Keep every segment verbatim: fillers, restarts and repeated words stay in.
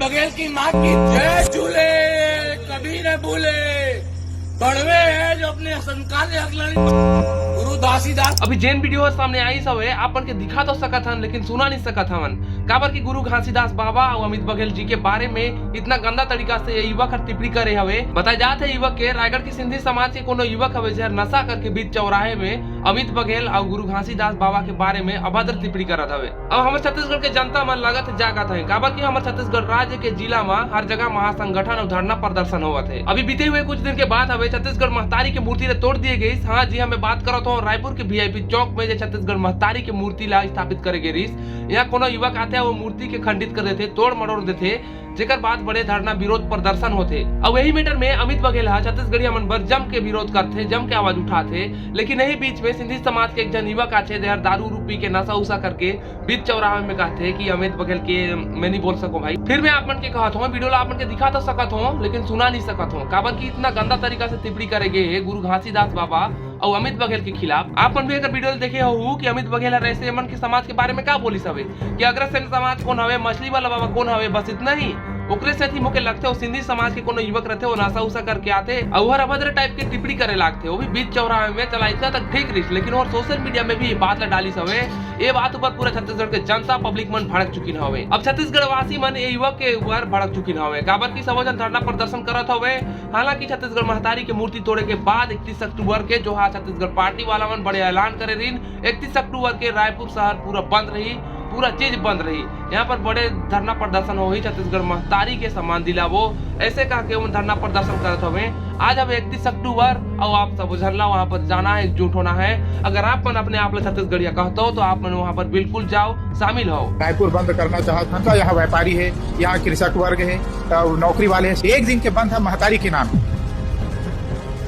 बघेल की माँ की जय झूले, कभी न भूले। बड़वे है जो अपने संस्कार से हक लेने। गुरु घासीदास। अभी जेन वीडियो सामने आइस हवे, आप मन के दिखा तो सकत हन, लेकिन सुना नहीं सकत हवन। काबर कि गुरु घासीदास बाबा अउ अमित बघेल जी के बारे में इतना गंदा तरीका से ये युवक हर टिप्पणी करे हवे। बताया जात है, युवक के रायगढ़ के सिंधी समाज के कोनो युवक हवे, जेहर नशा करके बीच चौराहे में अमित बघेल अउ गुरु घासीदास बाबा के बारे में अभद्र टिप्पणी करत हवे। अब हमर छत्तीसगढ़ के जनता मन लगत जागत है, काबर कि हमर छत्तीसगढ़ राज्य के जिला म हर जगह महासंगठन अउ धरना प्रदर्शन होवत है। अभी बीते हुए कुछ दिन के बात हवे, छत्तीसगढ़ महतारी के मूर्ति ल तोड़ दिए गइस। हाँ जी, हाँ, मैं बात करत हूँ रायपुर के वीआईपी चौक में, जे छत्तीसगढ़ महतारी के मूर्ति ला स्थापित करे गे रिहिस। यहाँ कोनो युवक आथे, वो मूर्ति के खंडित कर देथे, तोड़ मरोड़ देथे, जेकर बाद बड़े धरना विरोध प्रदर्शन होथे। अउ यही मैटर में अमित बघेल ह छत्तीसगढ़िया मन बर जम के विरोध करथे, जम के आवाज उठाथे। लेकिन यही बीच में सिंधी समाज के एक झन युवक आथे, जेहर दारू उरू पी के नशा उशा करके बीच चौराहा में कहथे कि अमित बघेल के मैं नहीं बोल सको भाई। फिर मैं आप मन के कहत हूँ, वीडियो ला आप मन के दिखा तो सकत हूँ, लेकिन सुना नहीं सकत हूँ, काबर कि इतना गंदा तरीका से टिप्पणी करे गे हे गुरु घासीदास बाबा अउ अमित बघेल के खिलाफ। आप मन भी अगर वीडियो देखे हो कि अमित बघेल हर ऐसे मन के समाज के बारे में का बोलिस हवे कि अग्रसेन समाज कौन हवे, मछली वाला बाबा कौन हवे, बस इतना ही। ओकरे सेती मोके लगथे, वो सिंधी समाज के कोनो युवक रहथे, वो नशा उशा करके आथे, अउ हर अभद्र टाइप के टिप्पणी करे लागथे, वो भी बीच चौराहा में। चला, इतना तक ठीक रहिस, लेकिन वो सोशल मीडिया में भी ये बात ला डालिस हवे। ये बात ऊपर पूरा छत्तीसगढ़ के जनता पब्लिक मन भड़क चुकिन हवे। अब छत्तीसगढ़ वासी मन ये युवक के ऊपर भड़क चुकिन हवे, काबर कि सबो झन धरना प्रदर्शन करत हवे। हालांकि छत्तीसगढ़ महतारी के मूर्ति तोड़े के बाद इकतीस अक्टूबर के जो हा छत्तीसगढ़ पार्टी वाला मन बड़े ऐलान करे रहिन, इकतीस अक्टूबर के रायपुर शहर पूरा बंद रही, पूरा चीज बंद रही। यहाँ पर बड़े धरना प्रदर्शन होही, छत्तीसगढ़ महतारी के सम्मान दिलाबो, ऐसे कह के वो धरना प्रदर्शन करत हवे। आज अब इकतीस अक्टूबर, और आप सब झन ला वहाँ पर जाना है, एकजुट होना है। अगर आप मन अपने आप ला छत्तीसगढ़िया कहते हो तो आप मन वहाँ पर बिल्कुल जाओ, शामिल हो। रायपुर बंद करना चाहत हन, का यहाँ व्यापारी है, यहाँ कृषक वर्ग है, अ, नौकरी वाले हैं, एक दिन के बंद है महतारी के नाम।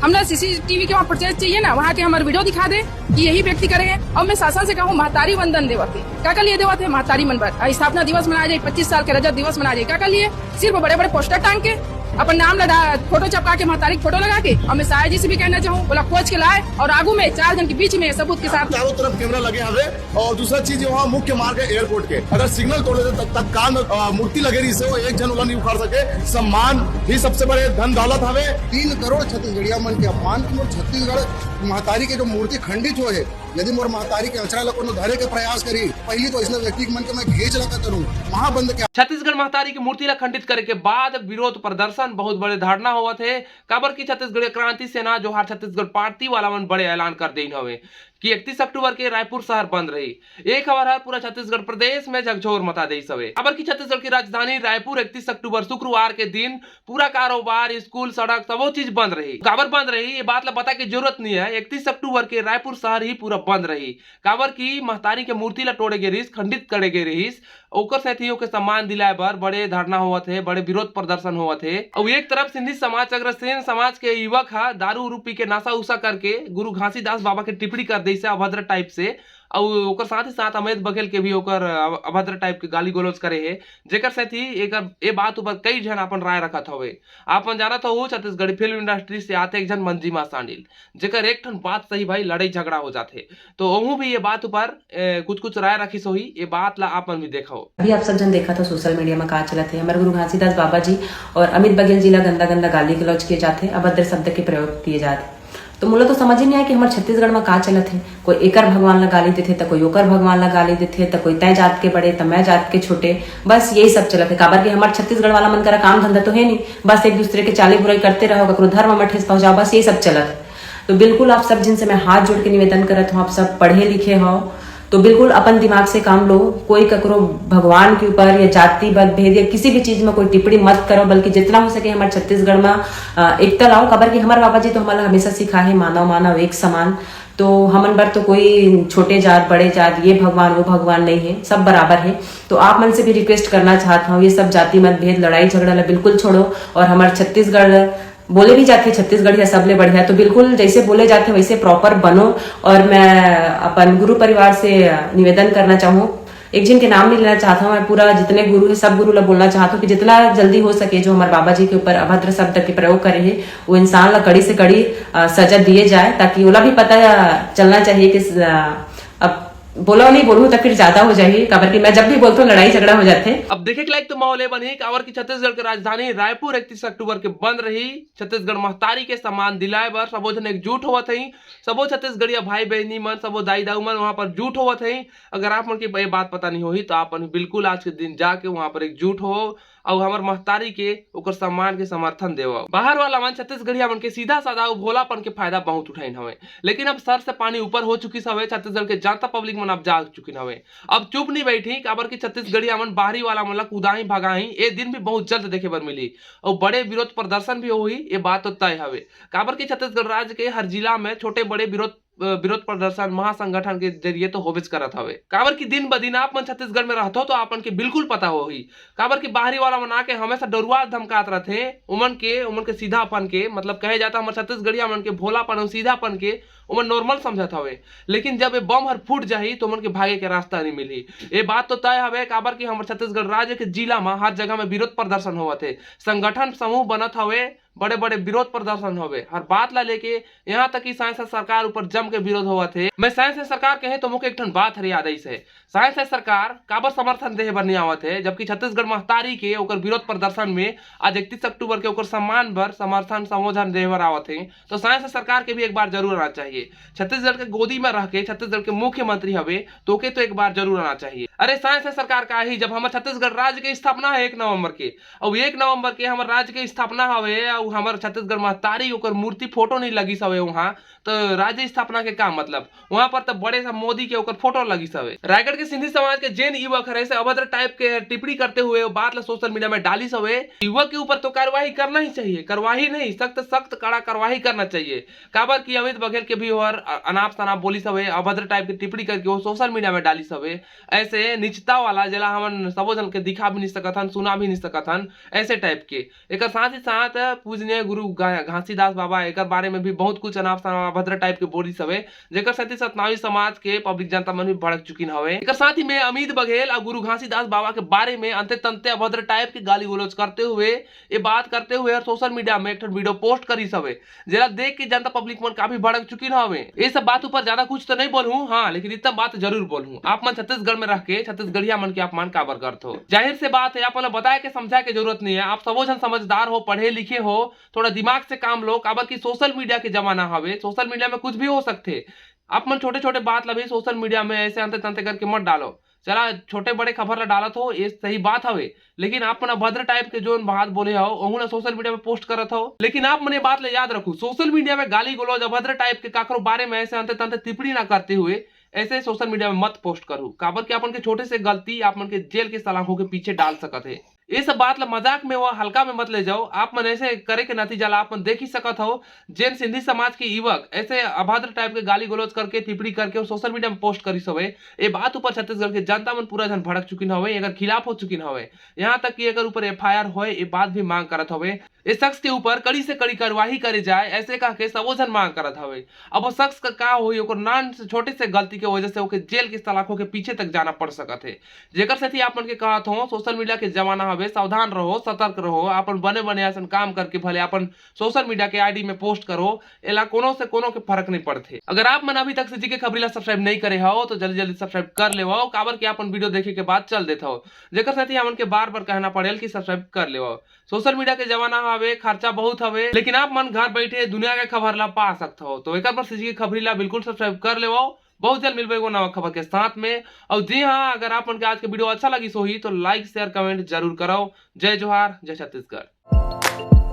हमला सीसीटीवी के वहाँ फुटेज चाहिए ना, वहाँ के हमारे वीडियो दिखा दे कि यही व्यक्ति करे है। और मैं शासन से कहूँ, महतारी वंदन देवत है, का का लिए देवत है महतारी मन बर? स्थापना दिवस मनाया जाए, पच्चीस साल के रजत दिवस मनाया जाए, का का लिए? सिर्फ बड़े बड़े पोस्टर टांग के, अपन नाम लगा, फोटो चपका के, महतारी के फोटो लगा के, और मैं साया जी से भी कहना चाहूँ, बोला खोज के लाए और आगू में चार जन के बीच में सबूत के साथ। चारों तरफ कैमरा लगे हवे। और दूसरा चीज, वहाँ मुख्य मार्ग है एयरपोर्ट के, अगर सिग्नल तोड़ देते तब तत्काल में, अ, मूर्ति लगे रही से वो एक जन ओला नहीं उखाड़ सके। सम्मान ही सबसे बड़े धन दौलत हवे। तीन करोड़ छत्तीसगढ़िया मन के अपमान कि मोर छत्तीसगढ़ महतारी के जो मूर्ति खंडित हुए है, यदि मोर महतारी के अचरा ला कोनो धरे के प्रयास करी, पहली तो इसने व्यक्ति के मन के मैं घेच लगा करूँ, महाबंद के। छत्तीसगढ़ महतारी की मूर्ति ला खंडित करे के बाद विरोध प्रदर्शन, बहुत बड़े धरना होवत है, काबर की छत्तीसगढ़ क्रांति सेना जोहार छत्तीसगढ़ पार्टी वाला मन बड़े ऐलान कर देन हवे कि इकतीस अक्टूबर के रायपुर शहर बंद रही। ये खबर हर पूरा छत्तीसगढ़ प्रदेश में झकझोर मचा देइस हवे। काबर की छत्तीसगढ़ की राजधानी रायपुर इकतीस अक्टूबर शुक्रवार के दिन पूरा कारोबार, स्कूल, सड़क, सबो चीज बंद रही। काबर बंद रही, ये बात ला बता के जरूरत नहीं है। इकतीस अक्टूबर के रायपुर शहर ही पूरा बंद रही, काबर की महतारी के मूर्ति ला तोड़े गे रहिस, खंडित करे गे रहिस। ओकर सेती ओके सम्मान दिलाए बर बड़े धरना होवत हे, बड़े विरोध प्रदर्शन होवत हे। अउ एक तरफ सिंधी समाज, अग्रसेन समाज के युवक ह दारू उरू पी के नशा उशा करके गुरु घासीदास बाबा के टिप्पणी कर देइस हे अभद्र टाइप से। अउ ओकर साथ ही साथ अमित बघेल के भी ओकर अभद्र टाइप के गाली गलौज करे हे, जेकर सेती एकर, ए बात ऊपर कई झन अपन राय रखत हवे। आप मन जानत हो, छत्तीसगढ़ी फिल्म इंडस्ट्री से आथे एक झन मंजिमा सांडिल, जेकर एक ठन बात सही भाई, लड़ाई झगड़ा हो जाथे। तो ओहू भी ये बात ऊपर, ए, कुछ कुछ राय रखिस होही, ये बात ला आप मन भी देखो। अभी आप सब झन देखत हो सोशल मीडिया में का चलत हे, हमर गुरु घासीदास बाबा जी और अमित बघेल जी ला गंदा गंदा गाली गलौज किए जाथे, अभद्र शब्द के प्रयोग किए जाथे। तो मोला तो समझ ही नहीं आया कि हमर छत्तीसगढ़ में का चलत हे। कोई एकर भगवान ला गाली देथे, त कोई ओकर भगवान ला गाली देथे, त कोई तय जात के बड़े, त मैं जात के छोटे। बस यही सब चलत हे, काबर कि हमर छत्तीसगढ़ वाला मन करा काम धंधा तो हे नहीं, बस एक दूसरे के चाली बुराई करते रहो, ककरो धर्म में ठेस पहुंचाओ, बस यही सब चलत हे। तो बिल्कुल आप सब झन से मैं हाथ जोड़ के निवेदन करत हूँ, आप सब पढ़े लिखे हो, तो बिल्कुल अपन दिमाग से काम लो। कोई ककरो भगवान के ऊपर या जाति मत भेद या किसी भी चीज में कोई टिप्पणी मत करो, बल्कि जितना हो सके हमर छत्तीसगढ़ में, अ, एकता लाओ, काबर कि हमर बाबा जी तो हमला हमेशा सिखाए हे, मानव मानव एक समान। तो हमन बर तो कोई छोटे जात, बड़े जात, ये भगवान, वो भगवान नहीं है, सब बराबर है। तो आप मन से भी रिक्वेस्ट करना चाहत हूँ, ये सब जाति मतभेद, लड़ाई झगड़ा ला बिल्कुल छोड़ो और हमर छत्तीसगढ़ बोले भी जाथे छत्तीसगढ़िया सबले बढ़िया, तो बिल्कुल जैसे बोले जाथे वैसे प्रॉपर बनो। और मैं अपन गुरु परिवार से निवेदन करना चाहूँ, एक झन के नाम नहीं लेना चाहता हूँ, मैं पूरा जितने गुरु है सब गुरु ला बोलना चाहता हूँ कि जितना जल्दी हो सके जो हमारे बाबा जी के ऊपर अभद्र शब्द के प्रयोग करे है, वो इंसान ला कड़ी से कड़ी, अ, सजा दिए जाए, ताकि ओला भी पता चलना चाहिए कि, अ, अब बोला नहीं बोलूँ तो फिर ज्यादा हो जाही, काबर कि मैं जब भी बोलता हूँ लड़ाई झगड़ा हो जाते। अब देखे के लायक तो माहौल ये बनही, काबर कि छत्तीसगढ़ के राजधानी रायपुर इकतीस अक्टूबर के बंद रही। छत्तीसगढ़ महतारी के सम्मान दिलाए बर सबो झन एकजुट होवत हई। सबो छत्तीसगढ़िया भाई बहनी मन, सबो दाई दाऊ मन वहां पर जुट होवत हई। अगर आप मन के ये बात पता नहीं होही तो आप मन बिल्कुल आज के दिन जाके वहां पर एकजुट हो, अउ हमर महतारी के ओकर सम्मान के समर्थन देवव। बाहर वाला मन छत्तीसगढ़िया मन के सीधा साधा अउ भोलापन के फायदा बहुत उठाइन हवे, लेकिन अब सर से पानी ऊपर हो चुकिस हवे। छत्तीसगढ़ के जनता पब्लिक मन अब जाग चुकिन हवे। अब चुप नहीं बैठी, काबर कि छत्तीसगढ़िया मन बाहरी वाला मन ला कुदाही भगाही। ये दिन भी बहुत जल्द देखे बर मिली अउ बड़े विरोध प्रदर्शन भी होही, ये बात तो तय हवे। काबर कि छत्तीसगढ़ राज्य के हर जिला में छोटे बड़े विरोध विरोध प्रदर्शन महासंगठन के जरिए तो होबेच करत हवे। काबर कि दिन ब दिन आप मन छत्तीसगढ़ में रहत हो तो आप मन के बिल्कुल पता होही, काबर कि बाहरी वाला मन आके हमेशा डरुआ धमकात रहथे। उमन के उमन के सीधापन के, मतलब कहे जाता हमर छत्तीसगढ़िया मन के भोलापन अउ सीधापन के उमन नॉर्मल समझत हवे, लेकिन जब ये बम हर फूट जाही तो उमन के भागे के रास्ता नहीं मिलही। ये बात तो तय हवे, काबर कि हमर छत्तीसगढ़ राज्य के जिला में हर जगह में विरोध प्रदर्शन होवत हे, संगठन समूह बनत हवे, बड़े बड़े विरोध प्रदर्शन होवे हर बात ला लेके। यहाँ तक कि साय साय सरकार ऊपर जम के विरोध होवत हे। मैं साय साय सरकार कहे तो मोके एक ठन बात हर याद आइस हे। साय साय सरकार काबर समर्थन देहे बर नहीं आवत हे, जबकि छत्तीसगढ़ महतारी के ओकर विरोध प्रदर्शन में आज इकतीस अक्टूबर के ओकर सम्मान बर समर्थन संबोधन देहे बर आवत हे, तो साय साय सरकार के भी एक बार जरूर आना चाहिए। छत्तीसगढ़ के गोदी में रह के छत्तीसगढ़ के मुख्यमंत्री हवे, तो के तो एक बार जरूर आना चाहिए। अरे साय साय सरकार का ही, जब हमर छत्तीसगढ़ राज्य के स्थापना है एक नवंबर के, अउ एक नवंबर के हमर राज्य के स्थापना हवे अउ हमर छत्तीसगढ़ महतारी ओकर मूर्ति फोटो नहीं लगिस हवे वहाँ, तो राज्य स्थापना के का मतलब? वहाँ पर तो बड़े सा मोदी के ओकर फोटो लगिस हवे। रायगढ़ के सिंधी समाज के जेन युवक हरे से अभद्र टाइप के टिप्पणी करते हुए वो बात ला सोशल मीडिया में डालिस हवे। युवक के ऊपर तो कार्यवाही करना ही चाहिए, कार्यवाही नहीं, सख्त सख्त कड़ा कार्यवाही करना चाहिए। काबर कि अमित बघेल के भी ओहर अ-, अनाप शनाप बोलिस हवे, अभद्र टाइप के टिप्पणी करके वो सोशल मीडिया में डालिस हवे। ऐसे निचता वाला, जेला हमन सबो झन के दिखा भी नहीं सकत हन, सुना भी नहीं सकत हन, ऐसे टाइप के। एकर साथ ही साथ पूजनीय गुरु घा-, घासीदास बाबा एकर बारे में भी बहुत कुछ अनाप शनाप अभद्र टाइप के बोलिस हवे, जेकर सेती सतनामी समाज के पब्लिक जनता मन भी भड़क चुकिन हवे। एकर साथ ही में अमित बघेल अउ गुरु घासीदास बाबा के बारे में अंते तंते अभद्र टाइप के गाली गलौज करते हुए, ये बात करते हुए हर सोशल मीडिया में एक ठन वीडियो पोस्ट करिस हवे, जेला देख के जनता पब्लिक मन काफी भड़क चुकिन हवे। ये सब बात ऊपर ज्यादा कुछ तो नहीं बोलूं, हाँ, लेकिन इतना बात जरूर बोलूं, आप मन छत्तीसगढ़ में रह के छत्तीसगढ़िया मन के अपमान काबर करत हो? जाहिर से बात है, आप मन ला बताए के समझाए के जरूरत नहीं है। आप सबो झन समझदार हो, पढ़े लिखे हो, थोड़ा दिमाग से काम लो, काबर कि सोशल मीडिया के जमाना हवे, सोशल मीडिया में कुछ भी हो सकथे। आप मन छोटे छोटे बात ला भी सोशल मीडिया में ऐसे अंते तंते करके मत डालो। चला, छोटे बड़े खबर ला डालत हो, ये सही बात हवे, लेकिन आप मन अभद्र टाइप के जोन बात बोले हो, ओहू ला सोशल मीडिया में पोस्ट करत हो। लेकिन आप मन ये बात ला याद रखो, सोशल मीडिया में गाली गलौज, अभद्र टाइप के काकरो बारे में ऐसे अंते तंते टिप्पणी ना करते हुए ऐसे सोशल मीडिया में मत पोस्ट करू, काबर कि आप मन के छोटे से गलती आप मन के जेल के सलाखों के पीछे डाल सकत हे। ये सब बात ला मजाक में व हल्का में मत ले जाओ। आप मन ऐसे करे के नतीजा ला आप मन देख ही सकत हो। जेन सिंधी समाज के युवक ऐसे अभद्र टाइप के गाली गलौज करके, टिप्पणी करके सोशल मीडिया में पोस्ट करिस हवे, ये बात ऊपर छत्तीसगढ़ के जनता मन पूरा झन भड़क चुकिन हवे, एकर खिलाफ हो चुकिन हवे, यहाँ तक कि एकर ऊपर एफ आई आर होए, ये बात भी मांग करत हवे। इस शख्स के ऊपर कड़ी से कड़ी कार्यवाही करे जाए, ऐसे कह के सबो झन मांग करत हवे। अब वो शख्स का का होई, ओकर नान से छोटे से गलती के वजह से ओके जेल के सलाखों के पीछे तक जाना पड़ सकत हे। जेकर सेती आप मन के कहत हो, सोशल मीडिया के जमाना हवे, सावधान रहो, सतर्क रहो, अपन बने बने असन काम करके भले अपन सोशल मीडिया के आई डी में पोस्ट करो, एला कोनो से कोनो के फर्क नहीं पड़थे। अगर आप मन अभी तक से जी के खबरी ला सब्सक्राइब नहीं करे हो तो जल्दी जल्दी सब्सक्राइब कर लेवो, काबर कि अपन वीडियो देखे के बाद चल देत हो, जेकर सेती हमन के बार बार कहना पड़ेल कि सब्सक्राइब कर लेवो। सोशल मीडिया के जमाना हवे, खर्चा बहुत हवे, लेकिन आप मन घर बैठे दुनिया के खबर ला पा सकत हो। तो एकर बर से जी के खबरी ला बिल्कुल सब्सक्राइब कर लेवो। बहुत जल्द मिलबे एगो नवा खबर के साथ में। और जी हाँ, अगर आप मन के आज के वीडियो अच्छा लगिस होही तो लाइक, शेयर, कमेंट जरूर करो। जय जोहार, जय छत्तीसगढ़।